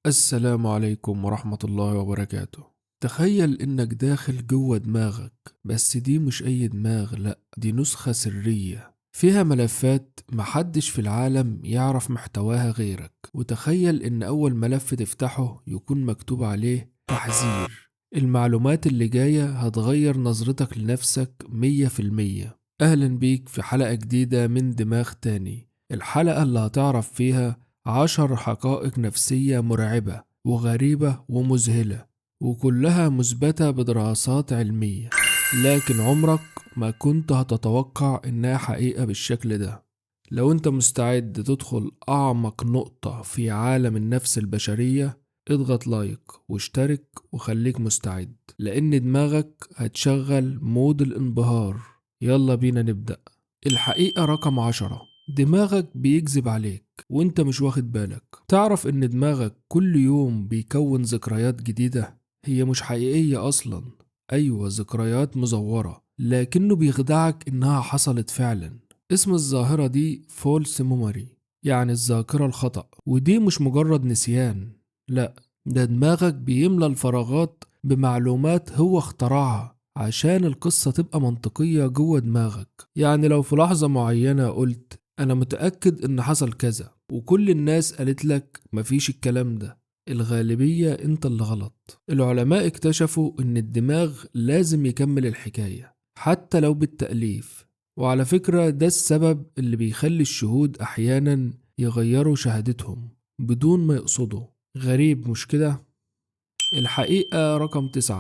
السلام عليكم ورحمة الله وبركاته. تخيل إنك داخل جوه دماغك، بس دي مش أي دماغ، لأ دي نسخة سرية فيها ملفات محدش في العالم يعرف محتواها غيرك. وتخيل إن أول ملف تفتحه يكون مكتوب عليه تحذير، المعلومات اللي جاية هتغير نظرتك لنفسك 100%. أهلا بيك في حلقة جديدة من دماغ تاني، الحلقة اللي هتعرف فيها 10 حقائق نفسية مرعبة وغريبة ومذهلة، وكلها مثبتة بدراسات علمية، لكن عمرك ما كنت هتتوقع إنها حقيقة بالشكل ده. لو أنت مستعد تدخل أعمق نقطة في عالم النفس البشرية، اضغط like واشترك وخليك مستعد، لأن دماغك هتشغل mode الانبهار. يلا بينا نبدأ. الحقيقة رقم 10، دماغك بيكذب عليك وانت مش واخد بالك. تعرف ان دماغك كل يوم بيكون ذكريات جديدة هي مش حقيقية اصلا؟ ايوه، ذكريات مزورة، لكنه بيخدعك انها حصلت فعلا. اسم الظاهرة دي false memory، يعني الذاكرة الخطأ. ودي مش مجرد نسيان، لا، ده دماغك بيملى الفراغات بمعلومات هو اخترعها عشان القصة تبقى منطقية جوه دماغك. يعني لو في لحظة معينة قلت أنا متأكد إن حصل كذا، وكل الناس قالت لك مفيش الكلام ده، الغالبية أنت اللي غلط. العلماء اكتشفوا إن الدماغ لازم يكمل الحكاية حتى لو بالتأليف. وعلى فكرة ده السبب اللي بيخلي الشهود أحيانا يغيروا شهادتهم بدون ما يقصدوا. غريب مش كده؟ الحقيقة رقم 9،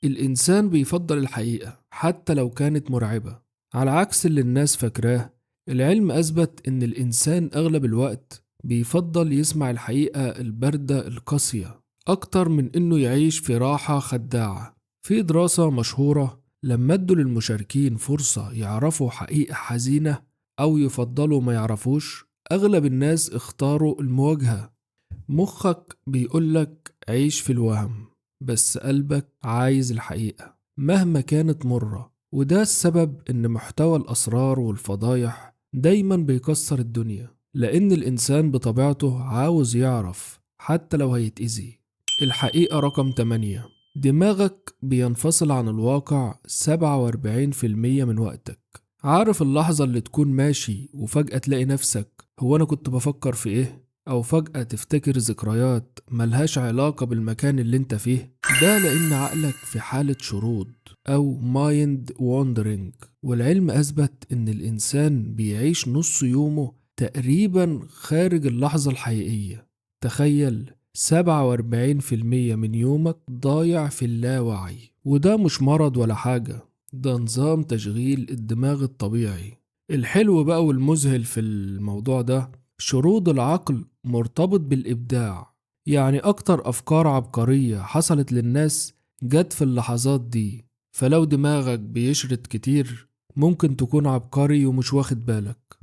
الإنسان بيفضل الحقيقة حتى لو كانت مرعبة. على عكس اللي الناس فاكراه، العلم أثبت إن الإنسان أغلب الوقت بيفضل يسمع الحقيقة الباردة القاسية أكتر من إنه يعيش في راحة خداعة. في دراسة مشهورة لما ادوا للمشاركين فرصة يعرفوا حقيقة حزينة أو يفضلوا ما يعرفوش، أغلب الناس اختاروا المواجهة. مخك بيقولك عيش في الوهم، بس قلبك عايز الحقيقة مهما كانت مرة. وده السبب إن محتوى الأسرار والفضايح دايما بيكسر الدنيا، لأن الإنسان بطبيعته عاوز يعرف حتى لو هيتأذي. الحقيقة رقم 8، دماغك بينفصل عن الواقع 47% من وقتك. عارف اللحظة اللي تكون ماشي وفجأة تلاقي نفسك هو أنا كنت بفكر في إيه؟ أو فجأة تفتكر ذكريات ملهاش علاقة بالمكان اللي انت فيه؟ ده لأن عقلك في حالة شرود أو mind wandering. والعلم أثبت إن الإنسان بيعيش نص يومه تقريبا خارج اللحظة الحقيقية. تخيل 47% من يومك ضايع في اللاوعي. وده مش مرض ولا حاجة، ده نظام تشغيل الدماغ الطبيعي. الحلو بقى والمذهل في الموضوع ده، شرود العقل مرتبط بالإبداع. يعني أكتر أفكار عبقرية حصلت للناس جت في اللحظات دي. فلو دماغك بيشرد كتير ممكن تكون عبقري ومش واخد بالك.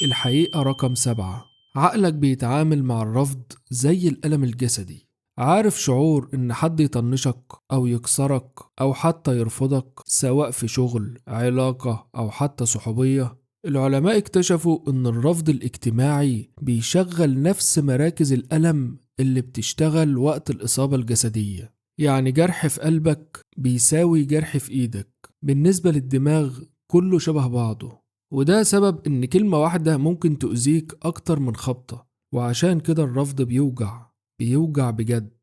الحقيقة رقم 7، عقلك بيتعامل مع الرفض زي الألم الجسدي. عارف شعور إن حد يطنشك أو يكسرك أو حتى يرفضك، سواء في شغل، علاقة، أو حتى صحوبية؟ العلماء اكتشفوا إن الرفض الاجتماعي بيشغل نفس مراكز الألم اللي بتشتغل وقت الإصابة الجسدية. يعني جرح في قلبك بيساوي جرح في إيدك. بالنسبة للدماغ كله شبه بعضه، وده سبب إن كلمة واحدة ممكن تؤذيك أكتر من خبطة. وعشان كده الرفض بيوجع، بيوجع بجد.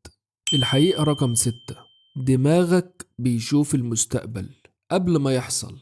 الحقيقة رقم 6، دماغك بيشوف المستقبل قبل ما يحصل.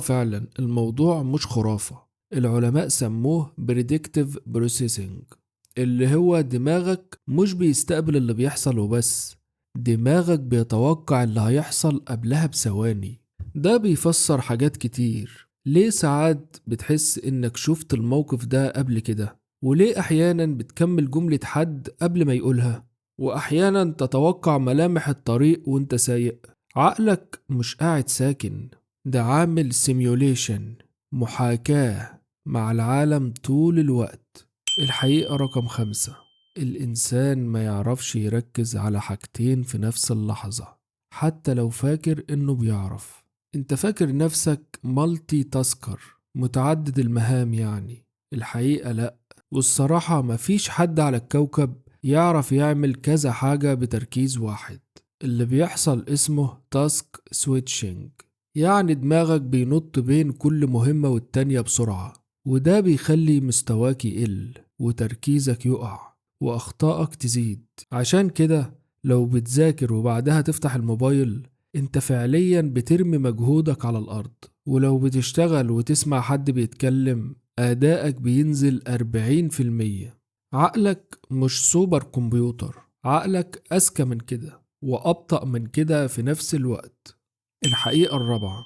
فعلا الموضوع مش خرافة، العلماء سموه predictive processing، اللي هو دماغك مش بيستقبل اللي بيحصل وبس، دماغك بيتوقع اللي هيحصل قبلها بثواني. ده بيفسر حاجات كتير. ليه ساعات بتحس انك شفت الموقف ده قبل كده؟ وليه احيانا بتكمل جملة حد قبل ما يقولها؟ واحيانا تتوقع ملامح الطريق وانت سايق. عقلك مش قاعد ساكن، ده عامل simulation، محاكاة مع العالم طول الوقت. الحقيقة رقم 5، الإنسان ما يعرفش يركز على حاجتين في نفس اللحظة حتى لو فاكر إنه بيعرف. انت فاكر نفسك multitasker، متعدد المهام يعني. الحقيقة لأ، والصراحة مفيش حد على الكوكب يعرف يعمل كذا حاجة بتركيز واحد. اللي بيحصل اسمه task switching، يعني دماغك بينط بين كل مهمة والتانية بسرعة، وده بيخلي مستواك يقل وتركيزك يقع وأخطائك تزيد. عشان كده لو بتذاكر وبعدها تفتح الموبايل، انت فعليا بترمي مجهودك على الأرض. ولو بتشتغل وتسمع حد بيتكلم، أدائك بينزل 40%. عقلك مش super computer، عقلك أذكى من كده وأبطأ من كده في نفس الوقت. الحقيقة الرابعة،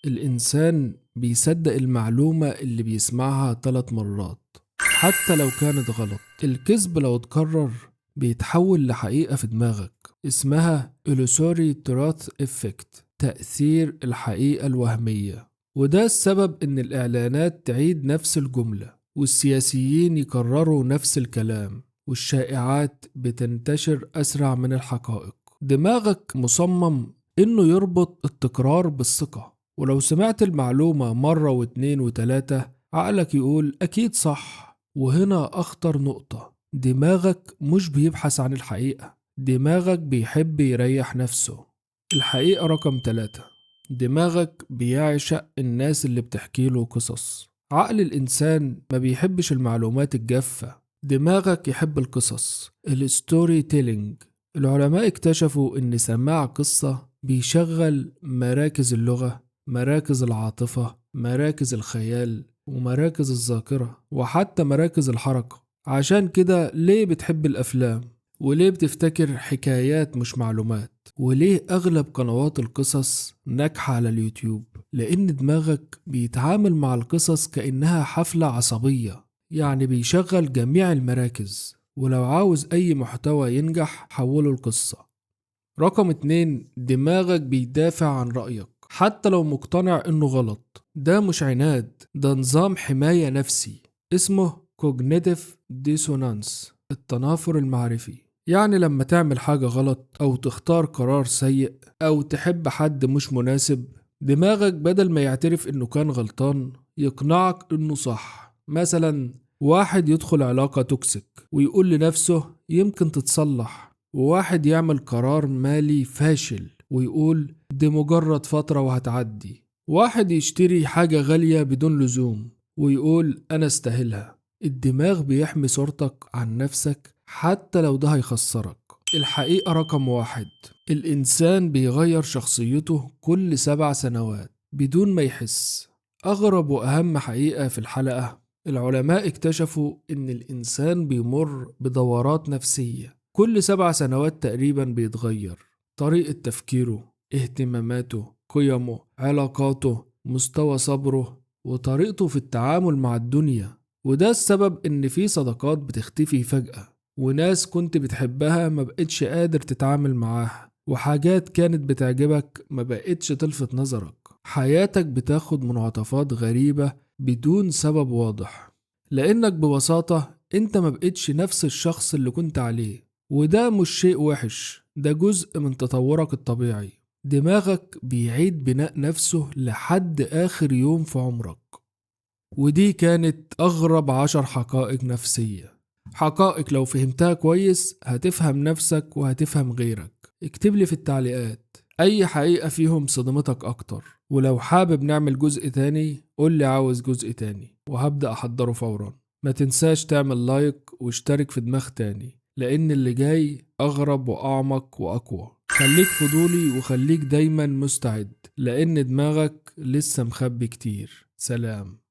الإنسان بيصدق المعلومة اللي بيسمعها 3 مرات حتى لو كانت غلط. الكذب لو اتكرر بيتحول لحقيقة في دماغك اسمها illusory truth effect، تأثير الحقيقة الوهمية. وده السبب إن الإعلانات تعيد نفس الجملة، والسياسيين يكرروا نفس الكلام، والشائعات بتنتشر أسرع من الحقائق. دماغك مصمم إنه يربط التكرار بالثقة، ولو سمعت المعلومة مرة و2 و3 عقلك يقول أكيد صح. وهنا أخطر نقطة، دماغك مش بيبحث عن الحقيقة، دماغك بيحب يريح نفسه. الحقيقة رقم 3، دماغك بيعشق الناس اللي بتحكي له قصص. عقل الإنسان ما بيحبش المعلومات الجافة، دماغك يحب القصص، ال storytelling. العلماء اكتشفوا إن سماع قصة بيشغل مراكز اللغة، مراكز العاطفة، مراكز الخيال، ومراكز الذاكرة، وحتى مراكز الحركة. عشان كده ليه بتحب الأفلام؟ وليه بتفتكر حكايات مش معلومات؟ وليه أغلب قنوات القصص ناجحة على اليوتيوب؟ لأن دماغك بيتعامل مع القصص كأنها حفلة عصبية، يعني بيشغل جميع المراكز. ولو عاوز أي محتوى ينجح حوله القصة. رقم 2، دماغك بيدافع عن رأيك حتى لو مقتنع إنه غلط. ده مش عناد، ده نظام حماية نفسي اسمه Cognitive Dissonance، التنافر المعرفي. يعني لما تعمل حاجة غلط أو تختار قرار سيء أو تحب حد مش مناسب، دماغك بدل ما يعترف إنه كان غلطان يقنعك إنه صح. مثلا واحد يدخل علاقة toxic ويقول لنفسه يمكن تتصلح، وواحد يعمل قرار مالي فاشل ويقول دي مجرد فترة وهتعدي، واحد يشتري حاجة غالية بدون لزوم ويقول أنا استاهلها. الدماغ بيحمي صورتك عن نفسك حتى لو ده هيخسرك. الحقيقة رقم 1، الإنسان بيغير شخصيته كل 7 سنوات بدون ما يحس. أغرب وأهم حقيقة في الحلقة، العلماء اكتشفوا إن الإنسان بيمر بدورات نفسية كل 7 سنوات تقريبا. بيتغير طريقة تفكيره، اهتماماته، قيمه، علاقاته، مستوى صبره، وطريقته في التعامل مع الدنيا. وده السبب إن في صداقات بتختفي فجأة، وناس كنت بتحبها ما بقتش قادر تتعامل معاها، وحاجات كانت بتعجبك ما بقتش تلفت نظرك. حياتك بتاخد منعطفات غريبة بدون سبب واضح، لأنك ببساطة أنت ما بقتش نفس الشخص اللي كنت عليه. وده مش شيء وحش، ده جزء من تطورك الطبيعي. دماغك بيعيد بناء نفسه لحد آخر يوم في عمرك. ودي كانت أغرب 10 حقائق نفسية، حقائق لو فهمتها كويس هتفهم نفسك وهتفهم غيرك. اكتب لي في التعليقات أي حقيقة فيهم صدمتك أكتر، ولو حابب نعمل جزء تاني قول لي عاوز جزء تاني وهبدأ أحضره فورا. ما تنساش تعمل لايك واشترك في دماغ تاني، لأن اللي جاي أغرب وأعمق وأقوى. خليك فضولي وخليك دايما مستعد، لأن دماغك لسه مخبي كتير. سلام.